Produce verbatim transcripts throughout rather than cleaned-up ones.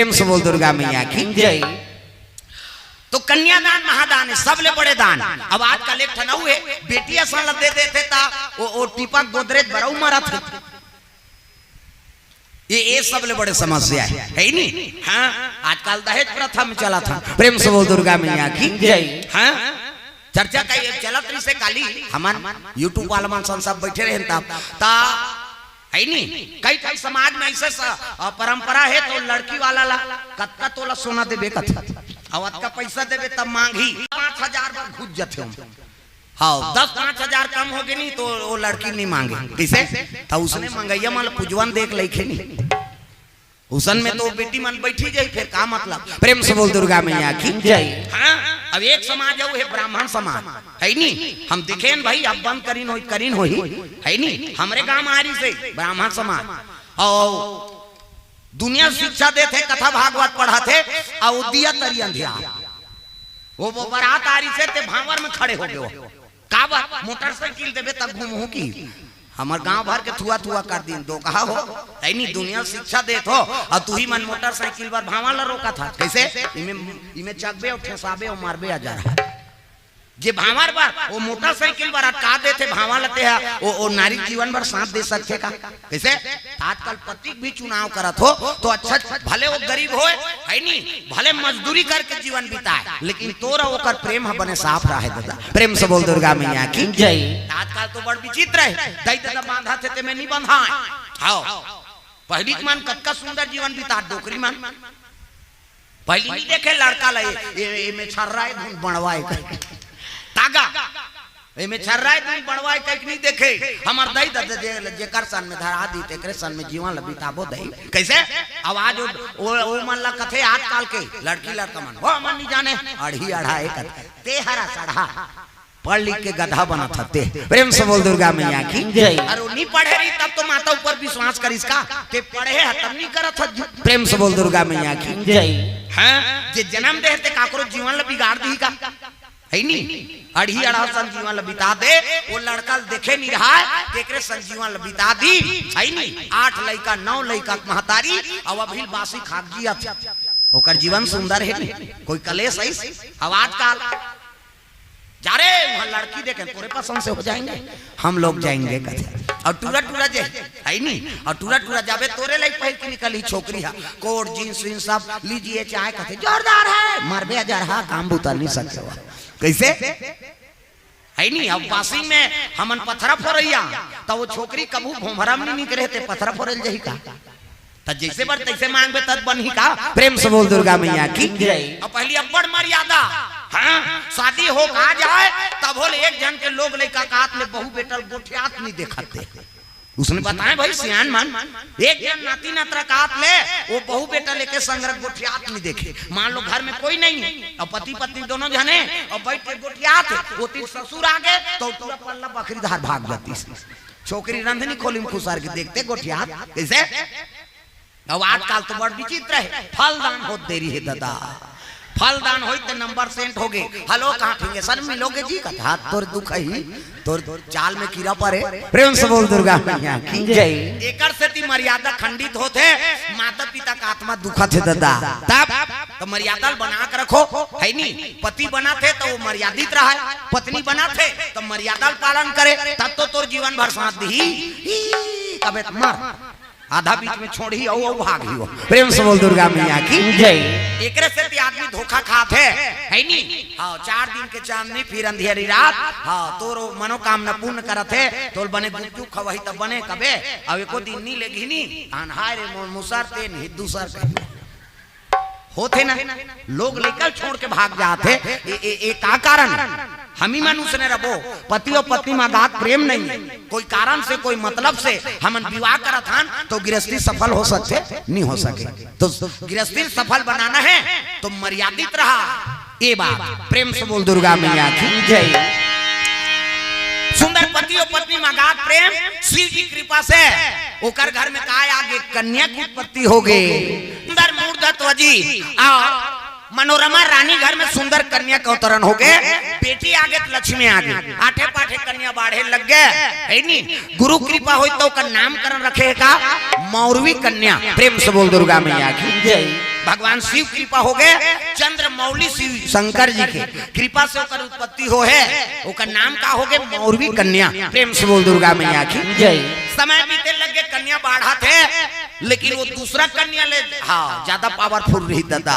प्रेम से बोल दुर्गा मैया की जय। तो कन्यादान महादान हे, सबले बड़े दान। अब आजकल एक ठन अउ हे, बेटी असन ल दे देथे त ओ, ओ टीपा गोदरेज बरऊ मरत हे। ये, ये सबले बड़े समस्या हे, हे नी? हाँ, आजकल दहेज प्रथा में चलत हे। प्रेम से बोल दुर्गा मैया की जय। हाँ, चर्चा का ये चलत रहिसे काली, हमन YouTube वाला मन सन सब बैठे रहेन तब, त हे नी, कई कई समाज में ऐसे स-, अ, परंपरा हे, तो लड़की वाला ला कतका तोला सोना देबे कथे, अउ अतका पैसा देबे तब मांगही। पाँच हजार बर घुस जथे हम। हाँ, दस पाँच हजार कम होगे नी तो वो लड़की नहीं मांगे। कइसे? त उसने मंगइया मन ल पुजवन देख लइखे नी। उसन में तो बेटी मन बैठी जाही, फिर का मतलब? प्रेम से बोल दुर्गा मैया की जय। हाँ, अब एक समाज अउ हे ब्राह्मण समाज, हे नी? हम देखेन भाई, अब बंद करिन होही, करिन होही, हे नी? हमरे गांव आरी से ब्राह्मण समाज, अउ दुनिया शिक्षा देथे, कथा भागवत पढ़ाथे, अउ दिया तरी अंधियार। वो, वो बरात आरी से ते भांवर में खड़े होगे हो। का बात? मोटरसाइकिल देबे तब घूमहूं की? हमर गांव भर के थुआ थुआ कर दिन, दोकहा हो। हे नी, दुनिया शिक्षा देत हो, अउ तुही मन मोटरसाइकिल बर भांवर ल रोकत हस। कइसे? इमे, इमे चघबे अउ ठेसाबे अउ मारबे अजरहा। जे भांवर बर, वो मोटरसाइकिल बर अटका देथे भांवर ल, तेहा, वो, वो नारी जीवन भर साथ दे सकथे का? कइसे? आजकल पति के भी चुनाव करत हो, तो अच्छा, भले वो गरीब होय, हे नी, भले मजदूरी करके जीवन बिताय, लेकिन तोर अउ ओकर प्रेम ह बने साफ रहे दादा। प्रेम से बोल दुर्गा मैया की जय। आजकल तो बड़ विचित्र हे, दई ददा बांधथे ते में नी बंधाय। हाँ, पहिली के मन कतका सुंदर जीवन बितात, डोकरी मन। पहिली नी देखे लड़का ल, ए, ए, एमे छर्रा हे, धुन बड़वा हे कहिके। तागा, एमे छर्रा हे, धुन बड़वा हे कहिके नी देखे। हमर दई ददा जे, जेकर सन में धरा दी, तेकरे सन में जीवन ल बिताबो दई। कइसे? अउ आज वो, वो, वो मन ल कथे आजकल के लड़की लड़का मन, वो मन नी जाने, अड़ही अड़हा हे कथे। ते हरा सड़हा। पढ़ लिख के गधा बनत हते। प्रेम से बोल दुर्गा मैया की जय। अरे वो नी पढ़े रही तब तो माता ऊपर विश्वास करिस का? ते पढ़े ह तब नी करत ह। प्रेम से बोल दुर्गा मैया की जय। हाँ, जे जन्म दे हे ते काकरो जीवन ल बिगाड़ दिही का? हे नी? अड़ही अड़हा सन जीवन ल बिता दे, वो लड़का ल देखे नी रहय, तेकरे सन जीवन ल बिता दी, हे नी? आठ लइका, नौ लइका के महतारी, अउ अभी बासी खा के जियत हे। ओकर जीवन सुंदर हे नी? कोई कलेश हे? अउ आजकल जा रे, वहाँ लड़की देखे, तोरे पसंद से हो जाएंगे, हम लोग जाएंगे कथे। अउ टूरा टूरा जे, हे नी? अउ टूरा टूरा जाबे, तोरे लाइक पहिर के निकलही छोकरी ह, कोट, जींस, वींस सब लीजिए चाहे कथे, जोरदार हे, मरबे अजरहा, काम बुता नी सकथे हो। कइसे? हे नी? अब बासी में हमन पथरा फोरइया, त वो छोकरी कभू भोंभरा में नी निकरे, ते पथरा फोरे ल जाही का? त जइसे बर तइसे मांगबे तब बनही का? प्रेम से बोल दुर्गा मैया की जय। अउ पहिली अब्बड़ मर्यादा। हाँ, शादी हो के आ जाय, तभो ले एक झन के लोग लइका के हाथ ले बहू बेटा ल गोठियात नी देखत हे। उसने बताय भाई सियान मन, एक झन नाती नतरा के हाथ ले वो बहू बेटा ल एके संग रख गोठियात नी देखे। मान लो घर में कोई नहीं हे, अउ पति पत्नी दोनों झन हे, अउ बइठ के गोठियात हे, वो तीर ससुर आगे, त टूरा पल्ला बखरी धार भाग जातिस। छोकरी रंधनी खोली में खुसर के देखथे गोठियात, कइसे? अउ आजकल तो बड़ विचित्र हे, फलदान होत देरी हे दादा। फलदान होई त नंबर सेंट होगे। हेलो, कहाँ फिंगे सर मिलोगे जी? कथा तोर दुख ही, तोर चाल में कीरा परे। प्रेम से बोल दुर्गा मैया की जय। एकर सेती मर्यादा खंडित होत हे, माता पिता के आत्मा दुखत हे दादा। तब त मर्यादा ल बना के रखो, हे नी? पति बनत हे त वो मर्यादित रहय, पत्नी बनत हे त मर्यादा ल पालन करे, तब तो तोर जीवन भर साथ दिही। ई, अबे त मर। आधा बीच में छोड़ही, अउ, अउ भागही हो। प्रेम से बोल दुर्गा मैया की जय। एकरे सेती आदमी धोखा खात हे, हे नी? हाँ, चार दिन के चांदनी फिर अंधियरी रात। हाँ, तोर मनोकामना पूर्ण करत हे, तोल बने गुपचुप खवही त बने कबे, अउ एको दिन नी लेगही नी, तहन हाय रे मोर मुसर तेन हित दूसर कही। होथे ना, लोग लइका ल छोड़ के भाग जात हे। ए, ए, ए का कारण? हमी मन उसने रबो, पति अउ पत्नी म अगाध प्रेम नहीं हे, कोई कारण से, कोई मतलब से हमन विवाह करत हन, तो गृहस्थी सफल हो सकथे? नहीं हो सके। तो गृहस्थी सफल बनाना हे, तो मर्यादित रहा। ए बात प्रेम से बोल दुर्गा मैया की जय। सुंदर पति अउ पत्नी म अगाध प्रेम, शिव जी कृपा से ओकर घर में काय आगे? कन्या के उत्पत्ति होगे। सुंदर मूर्धध्वजी अउ मनोरमा रानी घर में सुंदर कन्या के अवतरण होगे। बेटी आगे त लक्ष्मी आगे, आठे पाठे कन्या बाढ़े लग गे, हे नी? गुरु कृपा होई त ओकर नामकरण रखे हे का? मौरवी कन्या। प्रेम से बोल दुर्गा मैया की जय। भगवान शिव कृपा हो गए, चंद्रमौली शिव शंकर जी के कृपा से ओकर उत्पत्ति हो है। ओकर नाम का हो गए? मौरवी कन्या। प्रेम से बोल दुर्गा मैया की जय। समय बीते लग गए, कन्या बाढ़त हे, लेकिन वो दूसरा कन्या ले, हाँ, ज्यादा पावरफुल रही दादा।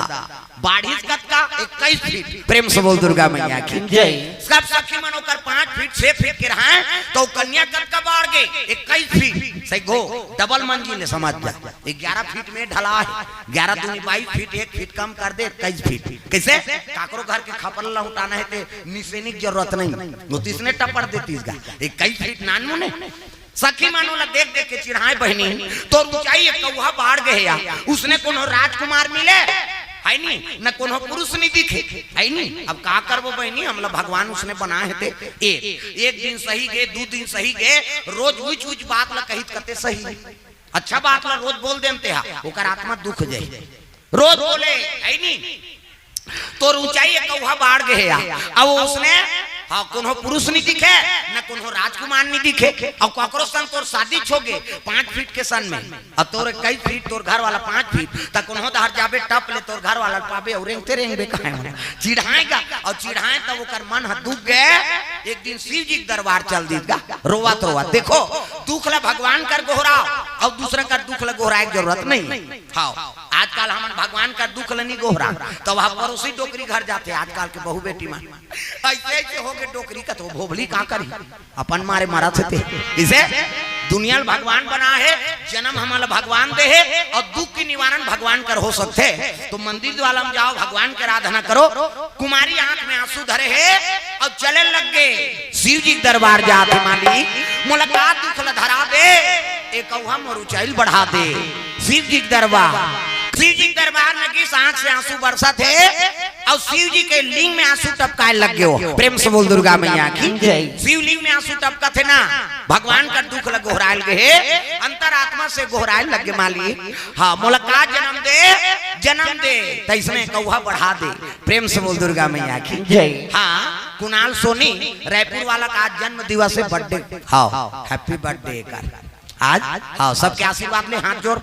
बाढ़िस कतका? इक्कीस फीट। प्रेम से बोल दुर्गा मैया की जय। सब सखी मन ओकर पाँच फीट, छह फीट के रहा, तो कन्या कतका बाढ़ गए? इक्कीस फीट। सही गो, डबल मंजिल है, समझ जा। ग्यारह फीट में ढला है, ग्यारह दूनी बाईस फीट, एक फीट कम कर दे, इक्कीस फीट। कैसे? काकरो घर के खपरा लहुटाना है ते निसेनी की जरूरत नहीं, वो तीसने टपर देती इसका। इक्कीस फीट नानमुने। सखी मन ओला देख देख के चिढ़ाए, बहिनी, तोर ऊंचाई एक कौहा बाढ़ गए या, उसने कोनो राजकुमार मिले, है नी, न कोनो पुरुष नहीं दिखे, है नी। अब का करबो बहिनी, हमला भगवान उसने बनाए हे ते। एक, एक दिन सही गे, दू दिन सही गे, रोज उच उच बात ला कहित कते सही। अच्छा बात ला रोज बोल देम ते हा, ओकर आत्मा दुख जाही। रोज बोले, है नी, तोर ऊंचाई एक कौहा बाढ़ गए हे या। अब उसने, हाँ, कोनो पुरुष नहीं दिखे, न कोनो राजकुमार नहीं दिखे। अब काकरो संग तोर शादी हो गे पाँच फीट के सन में, अब तोर इक्कीस फीट, तोर घर वाला पाँच फीट, त कोनो दहर जाबे टप ले तोर घर वाला पाबे और रेंगते रेंगबे कहे मन चिढ़ाएगा। और चिढ़ाए तब ओकर मन ह दुख गए, एक दिन शिव जी के दरबार चल दीस गा, रोवत रोवत। देखो, दुख ला भगवान कर गोहराओ, और दूसरा कर दुख ला गोहराए के जरूरत नहीं। हाँ, आजकल हमन भगवान का दुख ल नी गोहरा, तो वह पड़ोसी डोकरी घर जाते, आजकल के बहू बेटी मन ऐसे ऐसे हो के डोकरी का तो भोभली का करी, अपन मारे मरत हे ते। इसे दुनिया ल भगवान बना हे, जन्म हमन ल भगवान दे हे, और दुख के निवारण भगवान कर हो सकथे। तो मंदिर द्वारा में जाओ, भगवान के आराधना करो। कुमारी आंख में आंसू धरे हे, और चले लग गे शिव जी के दरबार जात हे, मालिक, मोला का दुख ल धरा दे, ए कौहा मोर ऊंचाई ल बढ़ा दे। शिव जी के दरबार, शिव जी के दरबार में गिस, आंख से आंसू बरसत हे, और शिव जी के लिंग में आंसू टपकाए लग गयो। प्रेम से बोल दुर्गा मैया की जय। शिवलिंग में आंसू टपकत हे ना, भगवान का दुख ल गोहराए लगे हे, अंतरात्मा से गोहराए लगे, मालिक, हाँ, मोला का जन्म दे, जन्म दे, तैसने कौहा बढ़ा दे। प्रेम से बोल दुर्गा मैया की जय। हाँ, कुणाल सोनी, रायपुर वाला का आज जन्म दिवस है, बर्थडे, हाँ, हैप्पी बर्थडे कर आज। हाँ, सबके आशीर्वाद ले, हाथ जोड़।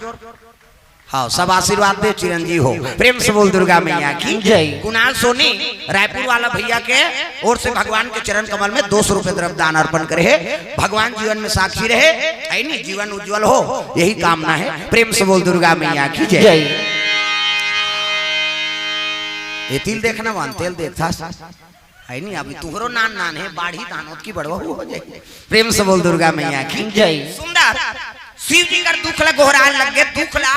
हाँ, सब आशीर्वाद दे, चिरंजीव हो। प्रेम से बोल दुर्गा मैया की जय। कुणाल सोनी, रायपुर वाला भैया के ओर से भगवान के चरण कमल में दो सौ रुपए द्रव्य दान अर्पण करे हे। भगवान जीवन में साक्षी रहे, है नी, जीवन उज्जवल हो, यही कामना है। प्रेम से बोल दुर्गा मैया की जय। जय। ये तिल देखना वन, तेल देखता है नी, अभी तुहरो नान नान है, बाढ़ी धानोत की बड़वा हो जाए। प्रेम से बोल दुर्गा मैया की जय। सुंदर शिव जी कर दुख ला गोहराए लग गए, दुख ला,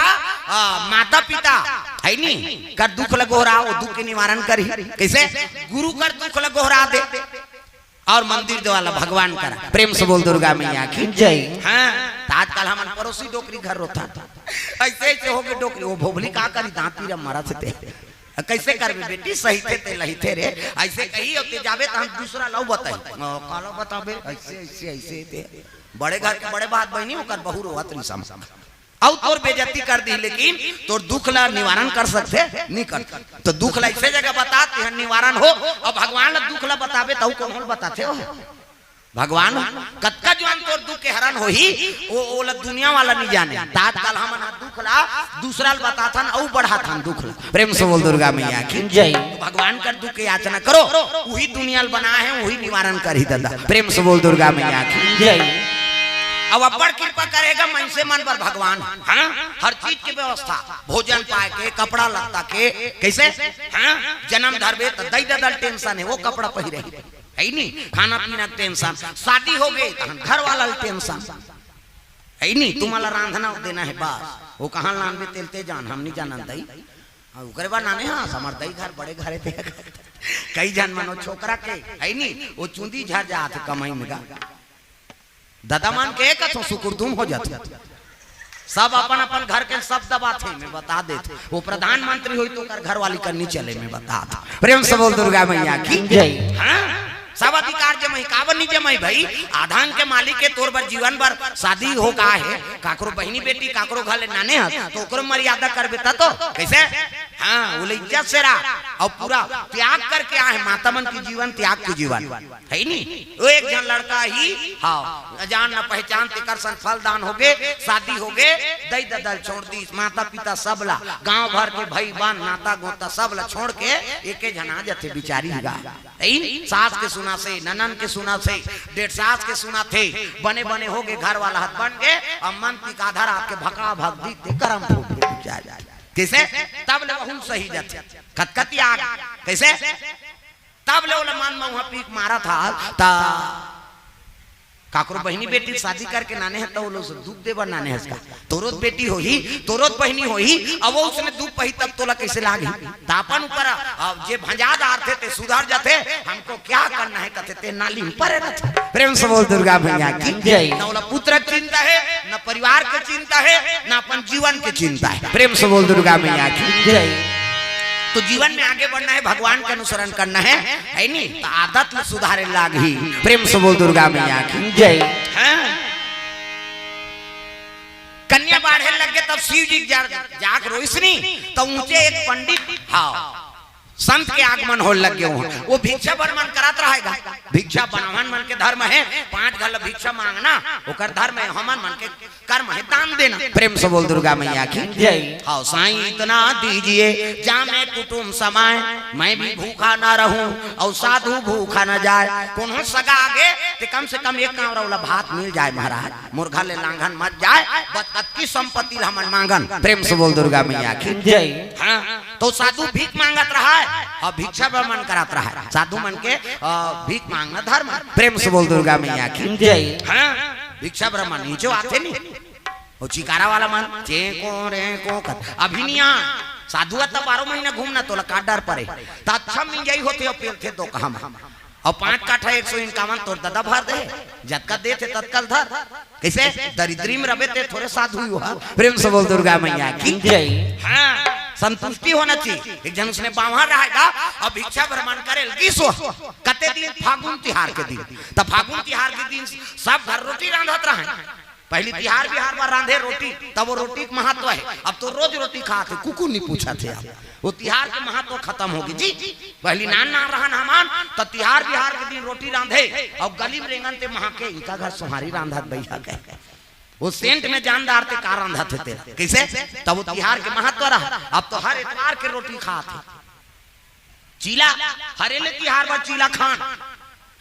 आ, माता पिता है नी, कर दुख ला गोहराओ, दुख के निवारण करी। कैसे? गुरु कर दुख ला गोहरा दे और मंदिर द्वारा भगवान कर। प्रेम से बोल दुर्गा मैया की जय। हाँ, तो आजकल हमन पड़ोसी डोकरी घर रोता था, ऐसे ऐसे हो गए डोकरी, वो भोभली का करी, दांत पीरा मरत हे ते। कैसे करबे बेटी, सही थे ते लही थे रे, ऐसे कही होते जाबे तो हम दूसरा लव बताई। ओ, काला बताबे, ऐसे, ऐसे, ऐसे थे। बड़े घर के बड़े बात बहनी, ओकर बहू रोवत रही सम। अउ तोर बेइज्जती कर दी, लेकिन तोर दुख ला निवारण कर सकथे, नहीं कर। तो दुख ला ऐसे जगह बता, तेहर निवारण हो, और भगवान ला दुख ला बताबे, तो कौन होल बताथे हो? भगवान कतका जुआन तोर दुख के हरण होही, ओ, ओला दुनिया वाला नहीं जाने। तात काल हमन ह दुख ला दूसरा ल बताथन, अउ बढ़ाथन दुख ला। प्रेम से बोल दुर्गा मैया की जय। भगवान कर दुख के याचना करो, उही दुनिया ल बना है, उही निवारण करही दादा। प्रेम से बोल दुर्गा मैया की जय। अब अब्बड़ कृपा करेगा मनसे मन पर भगवान। हाँ, हर चीज के व्यवस्था, भोजन पाए के, कपड़ा लत्ता के, कैसे? हाँ, जन्म धरबे त दई ददा ल टेंशन है, वो कपड़ा पहिरे, है नी? खाना पीना के टेंशन, शादी हो गई तहन घर वाला ल टेंशन, है नी? तुम्हाला रांधना देना है बस, वो कहाँ लानबे तेल ते जान, हम नहीं जानन दई। हाँ, ओकरे बाद नाने, हाँ, हमर दई घर बड़े घर है ते। कई जन मनो छोकरा के, है नी? वो चुंदी झर जात कमाई में गा। दादा मन के कथो सुकुरदुम हो जाथे। सब अपन अपन घर के सब दबाथे, मैं बता देत। वो प्रधानमंत्री होई तो ओकर घरवाली करनी चले, मैं बता देत। प्रेम से बोल दुर्गा मैया की जय। हाँ, सब अधिकार जमाई, काबर नहीं जमाई भाई? आधान के मालिक के तोर बर जीवन बर शादी हो का है, काकरो बहिनी बेटी काकरो घर ले नाने हस, तो ओकरो मर्यादा करबे त तो। कैसे? हाँ, वो ले इज्जत से रहा। और पूरा त्याग करके आए, माता मन की जीवन, त्याग की जीवन। है नी? वो एक झन लड़का ही, हाँ, न जान न पहचान, तेकर संग फलदान होगे, शादी होगे, दई ददा ल छोड़ दिस, माता पिता सब ला, गांव भर के भई बहन, नाता गोता सब ला छोड़ के एके झन आ जथे बिचारी गा। है नी? सास के सुनाथे, ननन के सुनाथे, डेढ़ सास के सुनाथे, बने बने होगे, घर वाला हत बन गे, अब मन तिकाधर आपके भका भक दी, ते करम फूट के बिचारी। कइसे? तब ले वहू सही जाथे। कतकतिया आगे। कइसे? तब ले ओला मन म उहाँ पीक मारत हस, त काकरो बहिनी बेटी शादी करके नाने हे, त ओ लोग से दुख दे बर नाने हस का? तोरो त बेटी होही, तोरो त बहिनी होही, अब वो उसने दुख पही तब तोला कइसे लागही? त अपन ऊपर, अब जे भंजा डारथे ते सुधर जाथे। हमको क्या करना है कथे ते नाली में परे रथे। प्रेम से बोल दुर्गा मैया की जय। न ओला पुत्र के चिंता हे, न परिवार के चिंता हे, न अपन जीवन के चिंता हे। प्रेम से बोल दुर्गा मैया की जय। तो जीवन में आगे बढ़ना हे, भगवान के अनुसरण करना हे, है नी? त आदत ल सुधारे लागही। प्रेम से बोल दुर्गा मैया की जय। हाँ। कन्या बाढ़े लग गे तब शिव जी जा-, जाग रोइस नी, त ऊंचे एक पंडित, हाँ, संत के आगमन होय लग गे उहाँ। वो भिक्षा भ्रमण करत रहय गा। भिक्षा बाम्हन मन के धर्म हे, पांच घर ल भिक्षा मांगना, ओकर धर्म हे, हमन मन के कर्म हे दान देना। प्रेम से बोल दुर्गा मैया की जय। हाँ, साईं इतना दीजिए, जामे कुटुम समाए, मैं भी भूखा ना रहूं और साधु भूखा ना जाए। कोनो सगा आगे, ते कम से कम एक कांवरा वाला भात मिल जाए महाराज, मोर घर ले लांघन मत जाए, बस अतकी संपत्ति ल हमन मांगन। प्रेम से बोल दुर्गा मैया की जय। हाँ, तो साधु भीख मांगत रहय, हाँ, भिक्षा भ्रमण करत रहय, साधु मन के, अ, भीख मांगना धर्म हे। प्रेम से बोल दुर्गा मैया की जय। हाँ, भिक्षा भ्रमण नीचे आथे नी, वो चिकारा वाला मन चेंको रेंको कर, अभी नहीं आ, साधु ह त बारह महीना घूमना, तोला का डर परे, त अच्छा मिंजई होथे, अउ पेलथे तो कहम। अउ पांच काठा एक सौ इक्यावन तोर ददा भर दे, जतका देथे ततका ल धर। कइसे? दरिद्री में रबे ते थोरे साधु ही हो। प्रेम से बोल दुर्गा मैया की जय। हाँ, संतुष्टि होना चाहिए। एक झन उसने बाम्हन रहय गा, अब भिक्षा भ्रमण करे ल गिस ओ, कते दिन? फागुन तिहार के दिन। त फागुन तिहार के दिन सब घर रोटी रांधत रहय। पहिली तिहार बिहार बर रांधे रोटी, तब वो रोटी के महत्व हे। अब तो रोज रोटी खात हे, कुकू नहीं पूछत हे। अब वो तिहार के महत्व खतम होगे जी। पहिली नान नान रहन हमन, त तिहार बिहार के दिन रोटी रांधे, अउ गली में रेंगन ते महके, इका घर सोहारी रांधत बइठा के। वो सेंट में जान डारते का रांधत हे ते। कइसे? तब वो तिहार के महत्व रहा। अब तो हर एतवार के रोटी खात हे। चीला, हरेली तिहार बर चीला खान,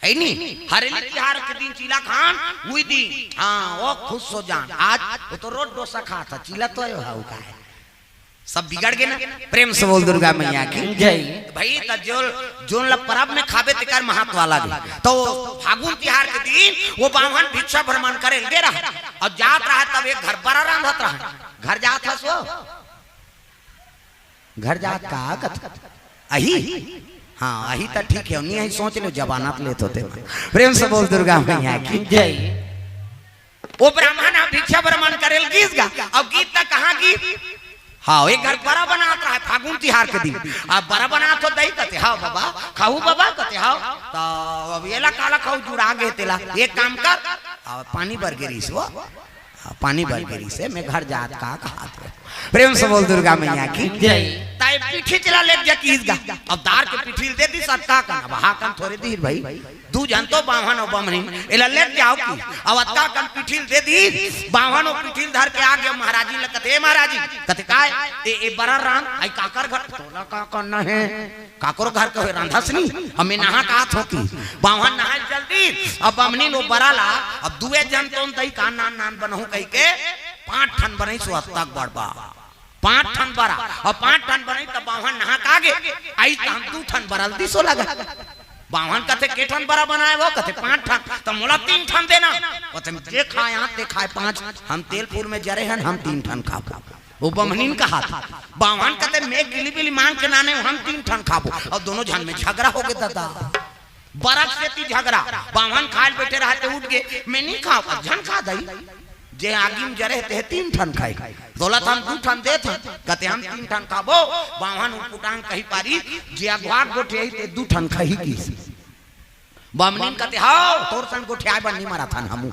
है नी? हरेली तिहार के दिन चीला खान, उही दिन, हाँ, वो खुश हो जान। आज वो तो रोज डोसा खात हे, चीला तो आयो हे, वो का हे? सब बिगड़ गे ना। प्रेम से बोल दुर्गा मैया की जय। भाई, त जोन, जोन ल परब में खाबे तेकर महत्व अलग हे। तो फागुन तिहार के दिन वो बाम्हन भिक्षा भ्रमण करे ल गे रहय, अउ जात रहय तब एक घर बरा रांधत रहय। घर जात हस वो? घर जात का कत-, अही? हाँ, अही त ठीक हे, नहीं अही सोच ले, जबाना त लेत होते। प्रेम से बोल दुर्गा मैया की जय। वो ब्राह्मण ह भिक्षा भ्रमण करे ल गिस गा, अब गिस त कहाँ गिस? हाँ, एक घर बरा बनात रहय फागुन तिहार के दिन। अब बरा बनात हो दई कथे, "हाँ बाबा, खाहू बाबा?" कथे, "हाँ।" त अब एला काला खाहू, जुड़ा गे तेला। एक काम कर, अब पानी बर गे रिहिस वो। हाँ, पानी बर गे रिहिसे, मैं घर जात का कहत हे। प्रेम से बोल दुर्गा मैया की जय। ताई पीठी चला लेके जा किहिस गा। अब दार के पीठी ल दे दिस अतका कन, अब हा कन थोरे दिस भाई, दू झन तो बाम्हन अउ बमनीन, एला लेके जाव कि। अब अतका कन पीठी ल दे दिस, बाम्हन अउ पीठी ल धर के आ गे महाराजी ल कथे, "ए महाराजी," कथे, "काय?" "ए, ए बरा रांध, अई काकर घर?" "तोला का करना हे?" काकरो घर के होय रांधस नी, हमें नहा का थोकी। बाम्हन नहाय चल दिस, अब बमनीन ओ बरा ला, अब दुए झन तोन दई का नान नान बनहूं कहिके, पांच ठन बनइस ओ अतक बड़ बा। पांच ठन बरा, अब पांच ठन बनइस त बाम्हन नहा का गे, अइस त हम दू ठन बरा ल दिस ओला गा। बाम्हन कथे, "के ठन बरा बनाय हो?" कथे, "पांच ठन।" "त मोला तीन ठन देना।" कथे, "जे खाय हां ते खाय पांच, हम तेल फूल में जरे हन, हम तीन ठन खाबो।" ओ बमनीन कहत, बाम्हन कथे, "मैं गिली बिली मांग के नाने हंव, हम तीन ठन खाबो।" अउ दोनों झन में झगरा होगे ददा। बरा के सेती झगरा। बाम्हन खाय ल बइठे रहय ते उठ गे, "मैं नहीं खांव।" "झन खा दई, जे आगी में जरे हे ते तीन ठन खाही, तोला त हम दू ठन देत हन।" कथे, "हम तीन ठन खाबो।" बाम्हन उटपुटांग कहि पारिस, "जे अघवा के गोठियाही ते दू ठन खाही," किहिस। बमनीन कथे, "हव, तोर सन गोठियाय बर नी मरत हन हमू।"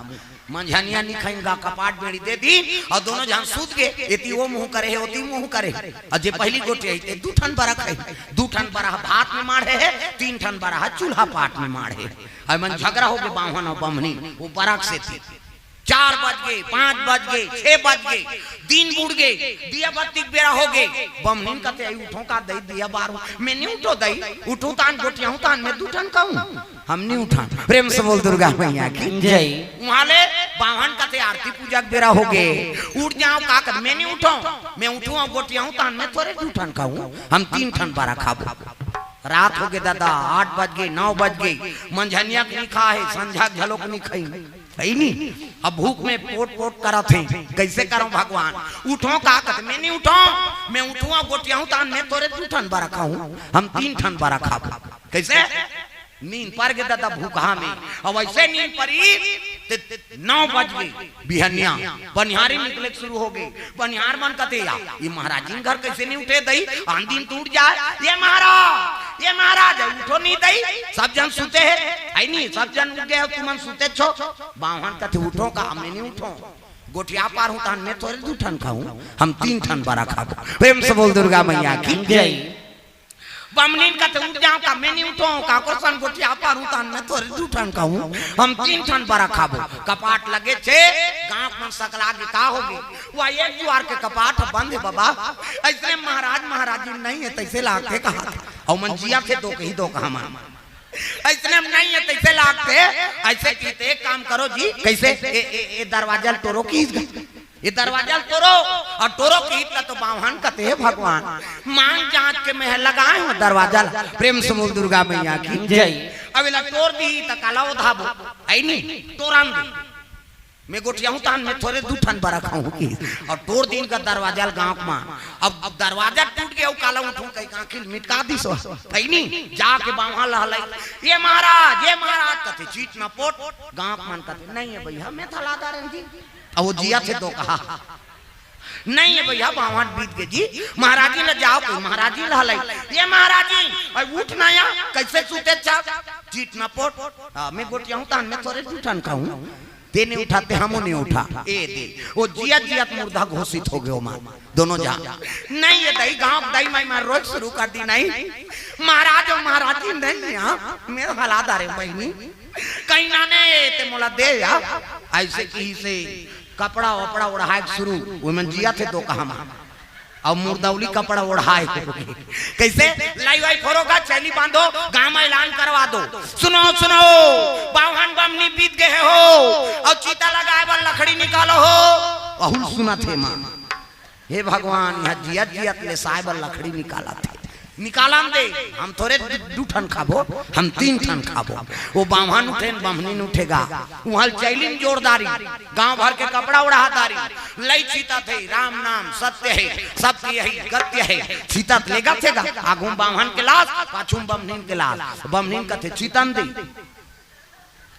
मंझनिया नी खइन गा, कपाट बेड़ी दे दीन, अउ दोनों झन सूत गे। एती ओ मुंह करे हे, ओती मुंह करे हे। अउ जे पहिली गोठियाही ते दू ठन बरा खाही, दू ठन बरा भात में माढ़े हे, तीन ठन बरा चूल्हा पाट में माढ़े हे। अउ मन झगरा होगे बाम्हन अउ बम्हनी, ओ बरा के सेती। चार बज गे, पांच बज गे, छह बज गे, दिन बुड़ गे, दिया बत्ती के बेरा होगे। बम्हनीन कथे, "अई उठों का दई, दिया बारूं।" मैं नी उठों दई, उठों तान गोठियाहूं तान मैं दू ठन खाहूं। हम नी उठन। प्रेम से बोल दुर्गा मैया की जय। उहां ले बाम्हन कथे आरती पूजा के बेरा होगे, उठ जांव का कथे, मैं नी उठों, मैं उठों अउ गोठियाहूं तान मैं थोरे दू ठन खाहूं, हम तीन ठन बरा खाबो। रात होगे ददा, आठ बज गे, नौ बज गे, मंझनिया के नी खाहे, संझा के घलोक नी खाही, हे नी? अब भूख में पोट पोट करत हे, कइसे करंव भगवान? उठों का कथे, मैं नी उठों, मैं उठों अउ गोठियाहूं तान मैं थोरे दू ठन बरा खाहूं, हम तीन ठन बरा खाबो। कइसे? नींद पर गे ददा भूखा में। अउ अइसे नींद परी ते नौ बज गे बिहनिया, बनिहारी निकले के शुरू होगे। बनिहार मन कथे, "या, ये महाराजिन घर कइसे नी उठे दई? आन दिन तो उठ जाय।" "ये महाराज, ये महाराज, उठो नी दई, सब झन सुते हे।" "हे नी, सब झन उठ गे हो, तुमन सुतेच हो।" बाम्हन कथे, "उठों का, मैं नी उठों। गोठिया पारहूं तान मैं थोरे दू ठन खाहूं, हम तीन ठन बरा खाबो।" प्रेम से बोल दुर्गा मैया की जय। बम्हनीन कथे, "उठ जांव का, मैं नी उठों, काकर सन गोठिया पारहूं तान मैं थोरे दू ठन खाहूं, हम तीन ठन बरा खाबो।" कपाट लगे हे, गांव के मन सकला गे, का होगे? ओ एक दुवार के कपाट बंद हे बबा। अइसने महाराज महाराजिन नइ हे, तइसे लागथे कहाथे। अउ मन जियत हे दोकही दोकहा मन। अइसने नइ हे, तइसे लागथे। अइसे कहिथे, "एक काम करो जी।" कइसे? "ए, ए, ए दरवाजा ल टोरो किहिस गा।" ये दरवाजा ल टोरो, अउ टोरो किहिस त तो बाम्हन कथे, "हे भगवान, मांग जांच के मैं लगाय हंव दरवाजा ल।" प्रेम से बोल दुर्गा मैया की जय। अब एला टोर दिही त काला ओधाबो, हे नी? टोरन दे। मैं गोठियाहूं तान मैं थोरे दू ठन बरा खाहूं किहिस। अउ टोर दीन गा दरवाजा ल गांव के मन। अब, अब दरवाजा टूट गे अउ काला उठों कहिके आंखी ल मिटका दिस हो, हे नी? जाके बाम्हन ल हलई, "ये महाराज, ये महाराज," कथे, "चीट न पोट।" गांव के मन कथे, "नइ हे भइया, मैं त हलादार हंव जी।" अउ ओ जियत हे दोकहा। "नइ हे भइया, बाम्हन बीत गे जी।" महाराजिन ल जाव कही, महाराजिन ल हलई, "ये महाराजिन, अई उठ ना या, कइसे सुतेच?" "चीट न पोट, हां, मैं गोठियाहूं तान मैं थोरे दू ठन खाहूं।" ते नी उठा, ते हमू नी उठा। ए दे, ओ जियत जियत मुर्दा घोषित होगे ओमन दोनों झन। "नइ हे दई, गांव के दई माई मन रोय के शुरू कर दीन, नइ? महाराज अउ महाराजिन नइ हे, हां? मैं हलादार हंव बहिनी।" "कहीं ना ने, ते मोला दे या।" अइसे किहिसे कपड़ा वपड़ा ओढ़ाय के शुरू, ओमन जियत हे दोकहा मन। अउ मुरदौली कपड़ा ओढ़ाय हे। कइसे? "लई वई फोरो गा, चैली बांधो, गांव में ऐलान करवा दो। सुनो, सुनो, बाम्हन बम्हनी बीत गे हे हो, अउ चिता लगाय बर लकड़ी निकालो हो।" अहू ल सुनत हे मां। हे भगवान, इहां जियत जियत लेसाय बर लकड़ी निकालत हे। निकालन दे, हम थोरे दू, दू ठन खाबो, हम तीन ठन खाबो। ओ बाम्हन उठे न बम्हनीन उठे गा, उहां ल चैली म जोर डारिन, गांव भर के कपड़ा ओढ़ा डारिन, लई चितत हे, "राम नाम सत्य हे, सत्य ही गत्य हे।" चितत लेगत हे गा, आगू म बाम्हन के लास, पाछू म बम्हनीन के लास। बम्हनीन कथे, "चितन दे।"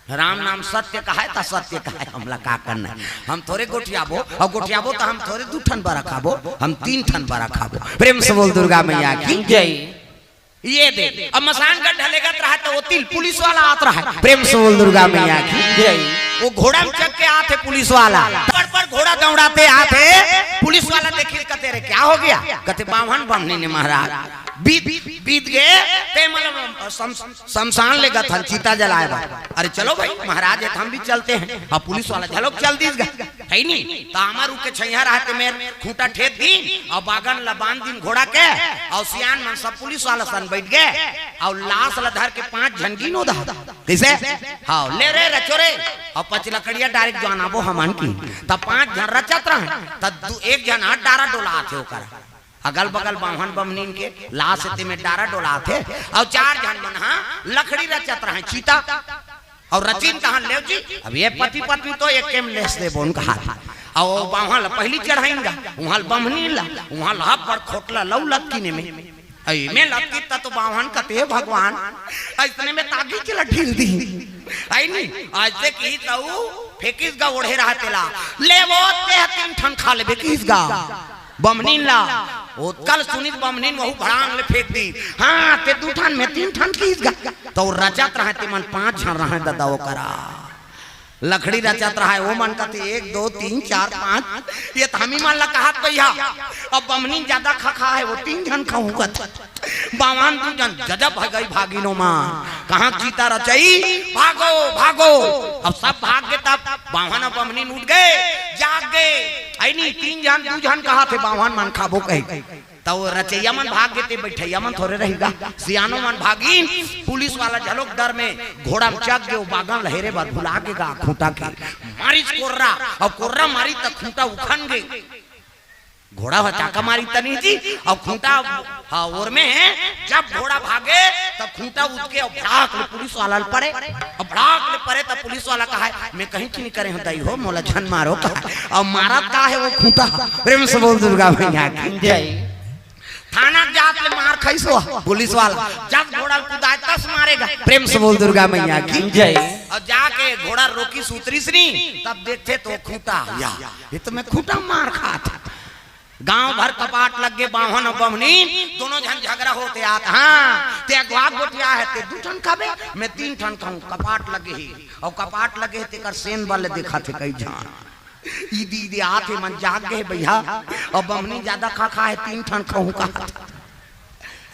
राम नाम सत्य कहाय त सत्य कहाय, हमला का करना हे? हम थोरे गोठियाबो, अउ गोठियाबो त हम थोरे दू ठन बरा खाबो, हम तीन ठन बरा खाबो। प्रेम से बोल दुर्गा मैया की जय। ये दे, अब मसान गड्ढा लेगत रहय त ओती ले पुलिस वाला आत रहय। प्रेम से बोल दुर्गा मैया की जय। ओ घोड़ा म चघ के आथे पुलिस वाला, पर पर घोड़ा दौड़ाते आथे, पुलिस वाला देखिस कथे, "रे, क्या हो गया?" कथे, "बाम्हन बम्हनीन हे महाराज, बीत, बीत गे, ते मतलब सम-, शमशान लेगत हन चिता जलाय बर।" "अरे चलो भाई, महाराज हे त हम भी चलते हैं।" अब पुलिस वाला घलोक चल दिस गा, हे नी? त आमा रूख के छइहां रहय ते मेर खूंटा ठेक दीन, अउ बागन ला बांध दीन घोड़ा के, अउ सियान मन सब पुलिस वाला सन बइठ गे, अउ लास ला धर के पांच झन गिन ओदे। कइसे? हां, "ले रे रचो रे, अउ पचलकड़िया डारेक जानाबो हमन की।" त पांच झन रचत रहय, त दू, एक झन हाथ डारा डोलात हे ओकर। अगल बगल बाम्हन बम्हनीन के लास हे ते में डारा डोलात हे, अउ चार झन मन हां लकड़ी रचत रहय, चिता, अउ रचिन तहां लेव जी। अब ये पति पत्नी तो एके म लेस देबो न कहाथे। अउ बाम्हन ल पहिली चढ़ाइन गा, उहां ल बम्हनीन ला, उहां ल हब्बड़ खोटला लऊ लतकिन एमे। अई में लतकिस त तो बाम्हन कथे, "हे भगवान, अइसने में त आगी के ला ढील दिही।" हे नी, अइसे किहिस त फेंकिस गा ओढ़े रहय तेला, "ले वो, तें तीन ठन खा लेबे," किहिस गा। बम्हनीन ला, ओतका ल सुनिस बम्हनीन, वहू भड़ांग ले फेंक दीस। "हां, तें दू ठन, में तीन ठन," किहिस गा। त ओ रचत रहय, ते मन पांच झन रहय ददा ओकरा। लकड़ी रचत रहा है, वो मन कथे एक, दो, तीन, चार, पाँच, ये तो हमी मन ला कहत भैया। अब बमनी ज्यादा खा खा है, वो तीन झन खाहूं कथे। बावन दू झन गजब है गई भागिनो मा। कहाँ चीता रचई, भागो, भागो। अब सब भाग गए, तब बावन अउ बमनी उठ गए, जाग गए। ऐ नहीं, तीन झन, दू झन कहा थे, बावन मन खाबो कही। त वो रचइया मन भाग गे, ते बइठइया मन थोरे रहिगा। सियानो मन भागिन, पुलिस वाला झलोक डर में घोड़ा म चघ गे, वो बागन ल हेरे बर भुला गे गा खूंटा के। मारिस कोर्रा, अउ कोर्रा मारिस त खूंटा उखन गे। घोड़ा ह चाका मारिस तनी जी, अउ खूंटा ह ओर में हे। जब घोड़ा भागे, तब खूंटा उठ के अउ भड़ाक ले पुलिस वाला ल परे, अउ भड़ाक ले परे, तब पुलिस वाला कहा है, "मैं कहीं की नहीं करे हूँ दाई हो, मोला झन मारो," कहा। अउ मारत का है वो खूंटा? प्रेम से बोल दुर्गा मैया की जय। थाना जात ले मार खाइस वो पुलिस वाला, जब घोड़ा ल कुदाए तस मारेगा। प्रेम से बोल दुर्गा मैया की जय। अउ जाके घोड़ा रोकिस, उतरिस नी, तब देखथे त खूंटा, या, ये तो मैं खूंटा मार खात। गांव भर कपाट लग गे, बावन अउ बमनी दोनों झन झगरा होते आत। हाँ, ते अगवा गोठिया है, ते दू ठन खाबे, मैं तीन ठन खाहूं। कपाट लगे हे, अउ कपाट लगे हे, तेकर सेन बल देखत हे कई झन। इदी इदी आत हे, मन जाग गे भैया, अउ बमनी ज्यादा खा खा है, तीन ठन खाहूं का।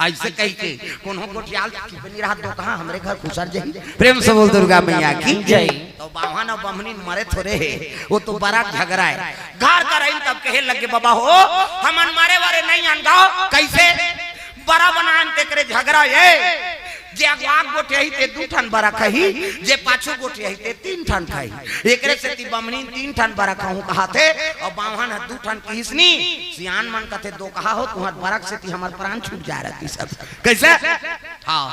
अइसे कहिके कोनो गोठियाल की बनी रहा दो कहा, हमरे घर खुसर जाही। प्रेम से बोल दुर्गा मैया की जय। त बावन अउ बमनी मरे थोरे हे, वो तो बड़ा झगरा है। घर कर आइन तब कहे लगे, "बाबा हो, हमन मरे वरे नहीं अन गाँव, कइसे बरा बनान तेकरे झगरा ये?" जे अगवा गोठियाही ते दू ठन बरा खाही, जे पाछू गोठियाही ते तीन ठन खाही। एकरे सेती बमनी तीन ठन बरा खाहूं कहाथे, अउ बावन ह दू ठन किहिस नी। सियान मन कथे, "दो कहा हो, तुंहर बरा के सेती हमर प्राण छूट जाए रहतिस अब।" कइसे? हाँ,